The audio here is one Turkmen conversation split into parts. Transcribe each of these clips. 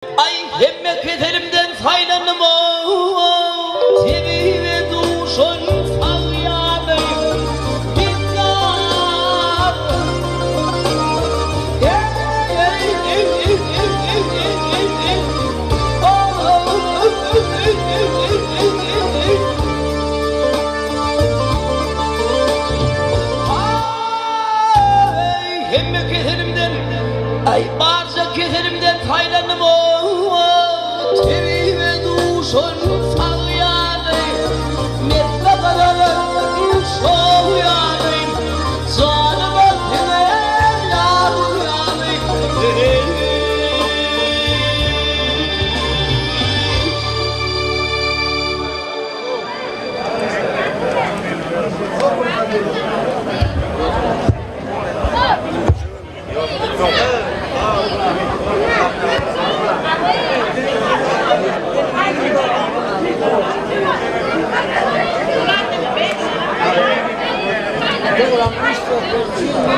Aý hemme keselimden saýlandym-ow, Tebibe duşan sag ýaly Bizar. Aý hemme keselimden, aý barja keselimden saýlandym-ow, Tebibe duşan sag ýaly, Mesle garalan şow ýaly, Janyma siňen ýag ýaly.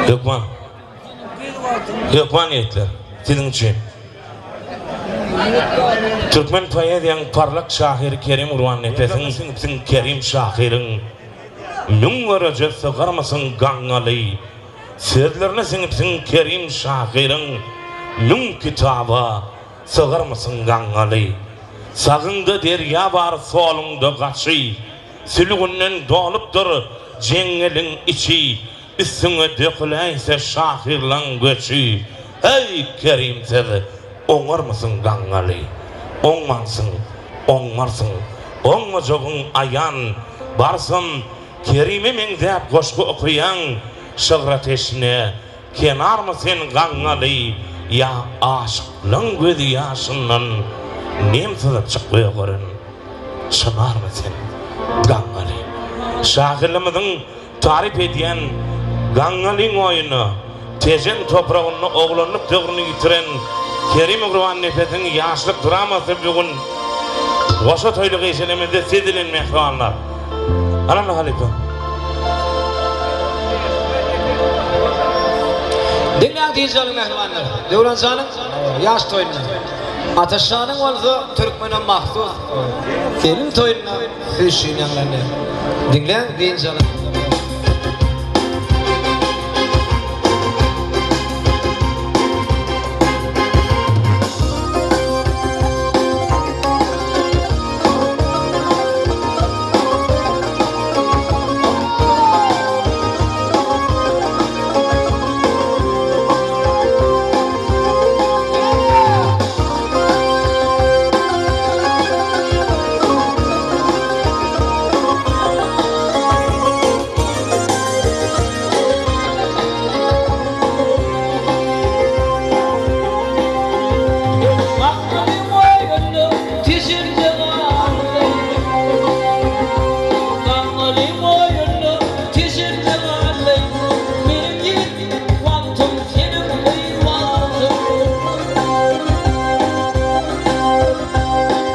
Hökman. Hökman ýigitler, siziň üçin. Türkmen poeziýaň parlak şahyry Kerim Gurbannepesiň siňipsiň Kerim şahyryň Müň göreje sygarmysyň gaňňaly Sözlerine siňipsiň Kerim şahyryň Müň kitaba sygarmysyň gaňňaly Sagyňda derýa bar soluňda gaçy Sülgünden dolupdyr jeňňeliň içi Üstüňe döküläýse şahyrlaň göçi, Heý, Kerimsiz, oňarmysyň gaňňaly? Oňmansyň, oňmarsyň, oňmajagyň aýan, Barsam, Kerime meňzäp goşgy okaýaň, Şygra teşne, kenarmy sen gaňňaly, Ýa aşyklaň gözi ýaşyndan nem syzypjyk gögeren çynarmy sen gaňňaly? Şahyrlarymyzyň Taryp edýän Gaňňalyň oýuna Tejen topragynda oglanlyk döwrüni ýitiren Kerim Gurbannepesiň ýaşlyk dramasy bu gün goşa toýly gejelerimizde siz bilen mähribanlar. Alanda halypa. Diňläň diýjalyň mähribanlar. Döwran janyň ýaş toýunda. Ataş janyň bolsa türkmene mahsus gelin toýunda Hüşin ýaňlandy. Diňläň, dynç alyň.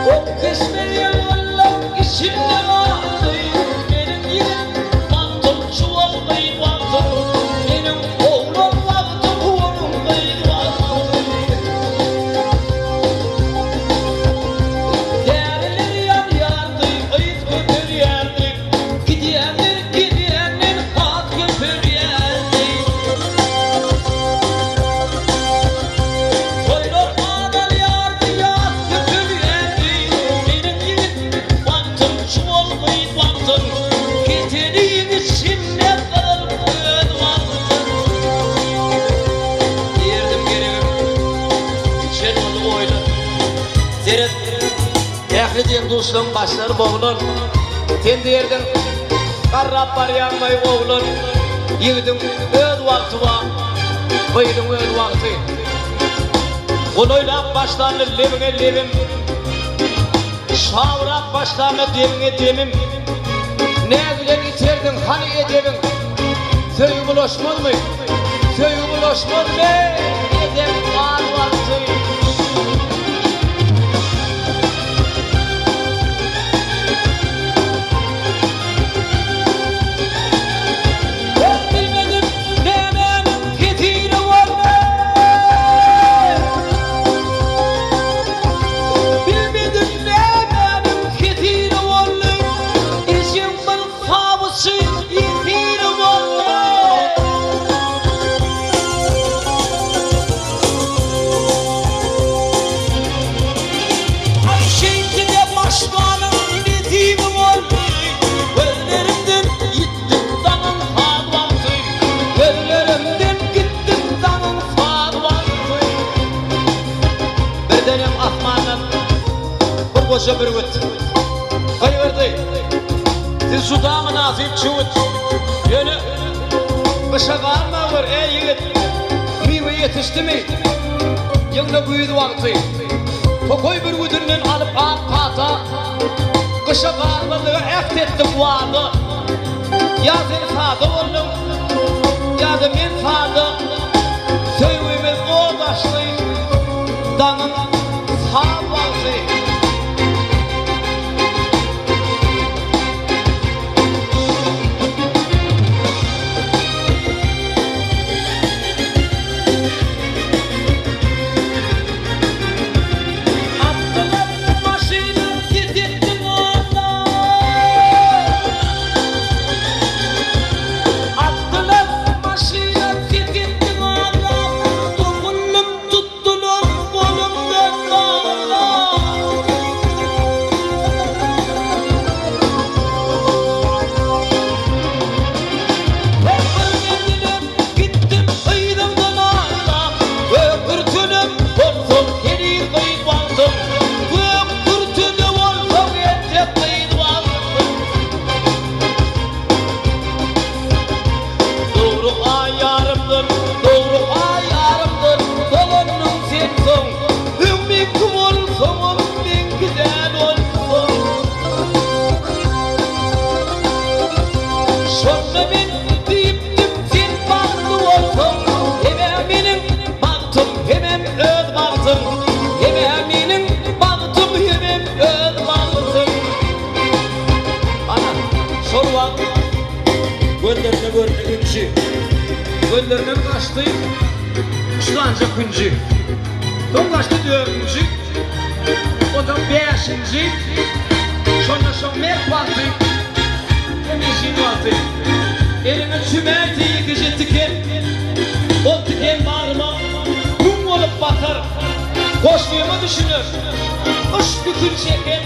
Ot keşme ýylgynlyk içimde galdy, Meniň ýigit wagtym çuwal gyz wagtym, Meniň oglan wagtym onuň gyz wagty. Däriler ýanýardy, yz köpelýärdi, Gidýänler gidýänden has köpelýärdi. Toýlar azalýardy, ýas köpelýärdi. Meniň ýigit wagtym, çuwal gyz wagtym, Keteniň içinde gyzyl öz wagtym. Diýerdim geregim, içen boldy oýlan. Seret, ähli deň-duşlaň başlary boglan. Sen diýerdiň, garrap barýaňmaý oglan. Ýigidiň öz wagty bar, gyzyň öz wagty. Golaýlap başlanda lebiňe lebim, Şabyrap başlanda demiňe demim. Näz bilen iterdiň, hany edebiň? Söýgi bulaşmazmy? Söýgi bulaşmazmy? Edep az wagty. Ben bilmedim nämäniň kesiri boldy. Birdenem asmandan bir goja bürgüt gygyrdy, Siz juda mynasyp çüwüt, ýöne gyşa galmawör, eý ýigit! Miwe ýetişdimi? Ýygna güýz wagty. Tokaý bürgüdinden alyp ak pata, Gyşa galmazlyga äht etdim wada. Ýa sen sada bolduň, ýa-da men sada, Söýgimiz ot açdy, daňyň saz wagty. Atdylar maşyna ses etdim onda. Atdylar maşyna ses etdim onda. Topuldym tutdular golumdan bagla. Her bir menzile Gitdim yzyňdan aglap, Gök kürtünem bolsam heniz gyz wagtym, Gök kürtüne bolsam entek gyz wagtym. Dogry aý ýarymdyr, dogry aý ýarymdyr, Dolandyň sen soň, öň meňki bolsaňam meňki däl bolsaň. Şonda men diýipdim sen bagtly bolsaň, Hemä meniň bagtym, hemem öz bagtyň, Hemä meniň bagtym, hemem öz bagtyň. Ana, şol wagt gözlerine göründi ünji, Gözlerinden gaçdy üç sanyja künji. Soň gaçdy dördünji, onsoň bäşinji, Şonda şoň mert wagty, hemişin wagty. Eliňe çümäýse ýekeje tiken, Ol tiken bagryma müň bolup batar. Goşgyma düşüner, yşk ýükün çeken,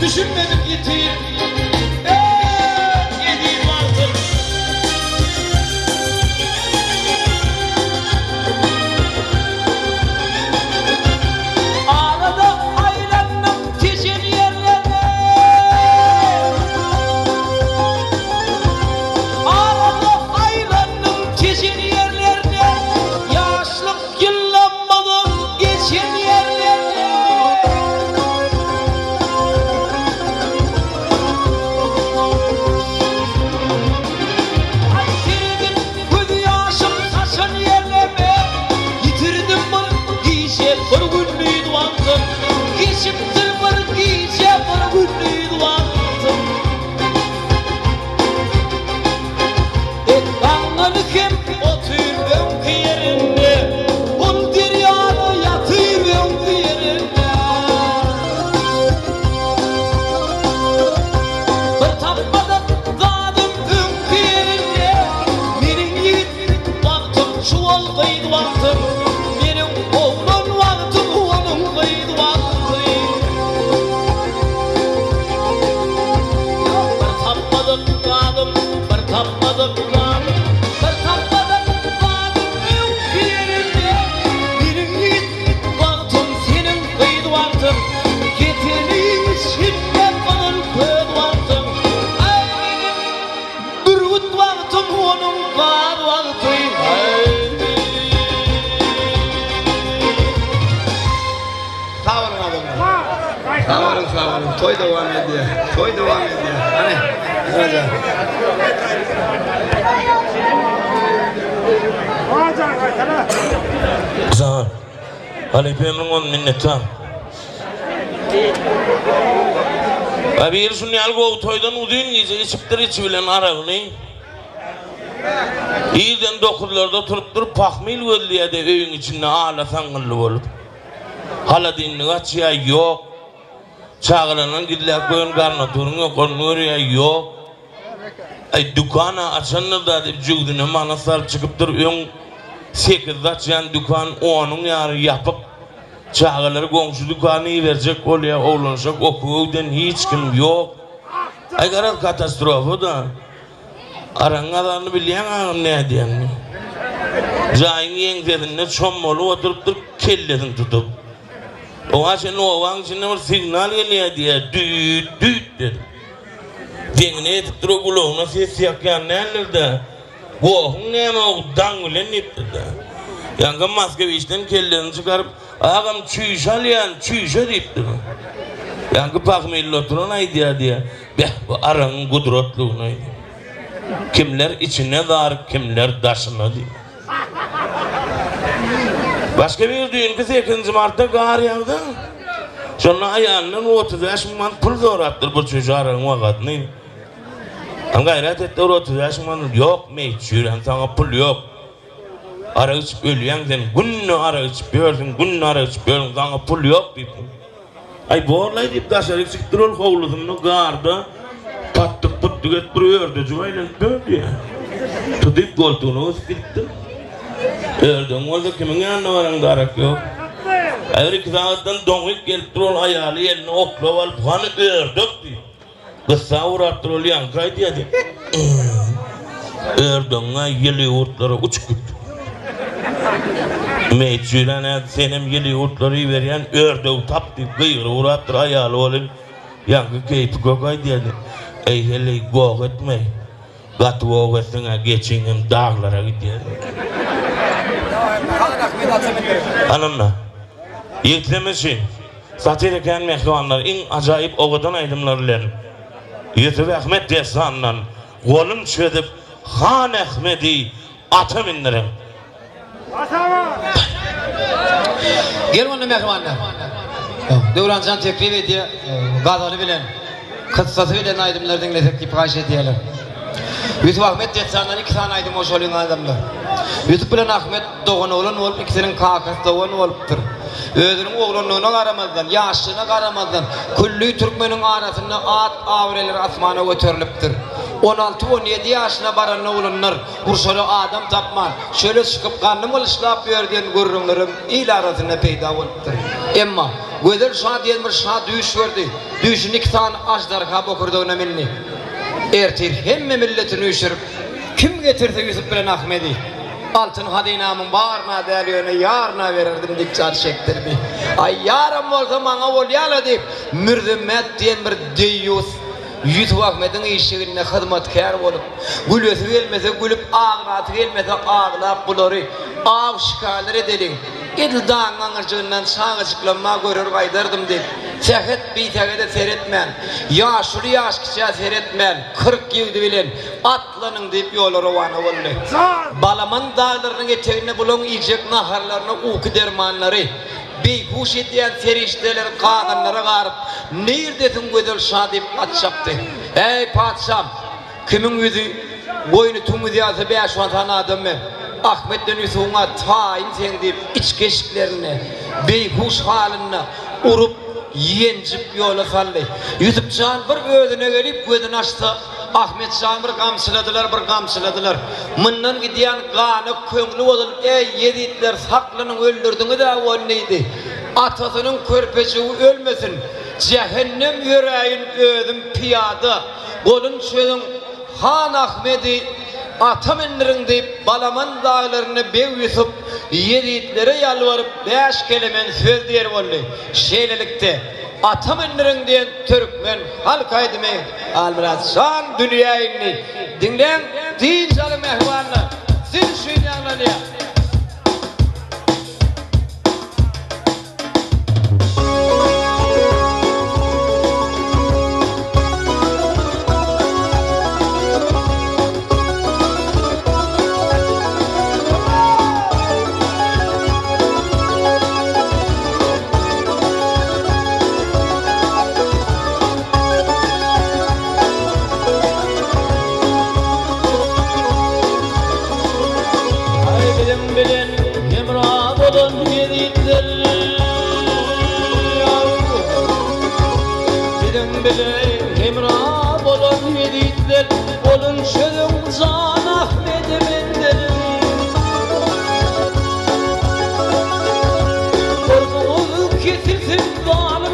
Düşünmedik ýiti, eý, eziz wagtym. Arada aýlandyk Tejen ýerlerine. Arada aýlandym Tejen ýerlerine. Ýaşlyk ýyllamyzyň geçen ýerlerine. Aý seredip göz ýaşym saçan ýerlerine. Ýitirdim bir gije bir gündiz wagtym. Geçipdir bir gije bir gündiz wagtym. Et gaňňaly hem otyr öňki ýerinde, Ol derýada ýatyr öňki ýerinde. Bir tapmadyk zadym öňki ýerinde, Meniň ýigit wagtym çuwal gyz wagtym, Meniň oglan wagtym onuň gyz wagty. Bir tapmadyk zadym, bir tapmadyk zadym, Bir tapmadyk zadym öňki ýerinde, Meniň ýigit wagtym seniň gyz wagtyň, Keteniň içinde gyzyl köz wagtyň, Aý meniň bürgüt wagtym onuň gaz wagty. Sag boluň adamlar. Sag boluň, sag boluň. Toý dowam edýär. Toý dowam edýär. Hany, Harajan. Sag ol. Halypa ömrüň bolsun minnetdar. A biri şun ýaly gowy toýdan uzyn gije içipdir içi bilen aragyny. Irden dokuzlarda turupdyr pahmil gözleýärdi öýüň içinde ala saňňyldy bolup. Holodilnigi açýar, ýok. Çagalaryndan gizläp goýan garnaturyň ýok, ony görýär, ýok. Aý, dükan-a açandyr-da diýip, jübüsine manat salyp çykypdyr. Öň sekizde açýan dükan onuň ýary ýapyk. Çagalary goňşy dükana iberjek bolýar, oglanşak okuwa giden hiç kim ýok. Aý, garaz, katastrofa-da. Aragyň azanyny bilýäň agam nädýänini. Jaýyň ýeňsesinde çommalyp oturypdyr, kellesini tutup. Oňa çenli obaň içinden bir signal gelýär diýýär, düýt, düýt diýip. Deňine ýetip duran gulagyna ses ýakýan däldir-dä. Gohuň näme o daň bilen diýipdir-dä. Ýaňky moskwiçden kellesini çykaryp, Agam çüýşe alýan, çüýşe diýipdir. Ýaňky pahmilli oturan aýdýar diýýär, Beh, bu aragyň gudratlygyny. Kimler içine zar, kimler daşyna diýýär. Başga bir düýnki sekizinji martda gar ýagdy. Şonda aýalyndan 35 müň manat pul sorapdyr bir çüýşe aragyň wagatyny. Sen gaýrat et-de bir 35 müň manat. Ýok, meýit çüýrän saňa pul ýok. Arak içip ölýäň sen, günde arak içip ýörsüň, günde arak içip ýörsüň, saňa pul ýok diýipdir. Aý borlaý diýip daşaryk çykypdyr ol howlusynda garda patdyk putdyk edip bir ördejik aýlanyp ýör diýýär. Tudyp goltugyna gysyp gidipdir. Ördegiň bolsa kimiň ýanyna baraňda arak ýok. Aý bir iki sagatdan doňyk gelipdir ol aýaly eline oklaw alyp hany ördek diýip. Gyssa urapdyr ol ýaňky aýdýar diýip. Ördegiň-ä ýyly ýurtlara uçup gitdi. Meýit jüýrän-ä senem ýyly ýurtlara iberýän ördegi tap diýip gygyryp urapdyr aýaly welin ýaňky keýpi kök aýdýar diýip. Eý heleý goh etme. Gaty goh etseň-ä geçiňem daglara gidýär. Alynda. Ýigitlerimiz üçin satyr eken mähribanlar iň ajaýyp owadan aýdymlar bilen Ýusup Ahmet dessanyndan golun çözüp Han Ahmedi ata mindiriň. Gel onda mähribanlar. Döwranjan teklip edýär, gazaly bilen, kyssasy bilen aýdymlar diňlesek diýip haýyş edýärler. Ýusup Ahmet dessandan iki sany aýdym goşalyň adamlar. Ýusup bilen Ahmet dogan-oglan bolup, ikisiniň kakasy dogan bolupdyr. Özüniň oglanlygyna garamazdan, ýaşlygyna garamazdan, külli türkmeniň arasynda at-abraýlary asmana göterilipdir. On alty-on ýedi ýaşyna baranda oglanlar Gurşara adam tapman, çöle çykyp gandym gylyçlap ýör diýen gürrüňlerem il arasynda peýda bolupdyr. Emma, Gözel şa diýen bir şa düýş gördi. Düýşünde iki sany aždarha bokurdagyna mindi. Ertir hemme milletini üýşürip, kim getirse Ýusup bilen Ahmedi, altyn hazynamyň baryna däl, ýöne ýaryna bererdim diýip jar çekdirdi. Aý, ýaram bolsa maňa bolýa-la diýip, Mürzemät diýen bir deýýus Ýusup Ahmediň işiginde hyzmatkär bolup, gülesi gelmese gülüp, aglasy gelmese aglap bulary aw-şikarlar edeliň, edil dagyň aňyrjygyndan çagajyklamma görer gaýdardym diýip, sähet bisähede seretmän, ýaşuly ýaşkiçä seretmän, 40 ýigdi bilen atlanyň diýip ýola rowana boldy. Balaman daglarynyň eteginde bulaň iýjek naharlaryna uky dermanlary, Beýhuş edýän serişdeleri gazanlara garyp, Nirdesiň gözel şa diýip at çapdy. Äý, patyşam, kimiň ýüzi, boýny tüňňüz ýalsa bäş-on sany adam ber. Ahmet bilen Ýusubyň-a taýyn seň diýip, içki eşiklerinde, beýhuş halynda urup, ýenjip ýola saldy. Ýusup jan bir özüne gelip, gözüni açsa, Ahmet jany bir gamçyladylar, bir gamçyladylar. Mundan gidýän gana köňli bozulyp, Eý, ýezitler, saklanyň, öldürdiňiz-ä ony diýdi. Atasynyň körpejigi ölmesin, jähennem ýöräýin özüm pyýada, golun çözüň, han Ahmedi ata mündüriň diýip, Balaman daglarynda beg Ýusup ýezitlere ýalbaryp, bäş kelemen söz diýer boldy. Şeýlelikde, Ata mündüriň diýen türkmen halk aýdymy Halmyrat jan dünýä indi. Diňläň, dynç alyň mähribanlar. Siz üçin ýaňlanýar. Aý biziň bilen hemra bolan ýezitler Biziň bilen hemra bolan ýezitler Golun çözüň jan Ahmedi mendiriň Gorkuňyz kesilsin zalym.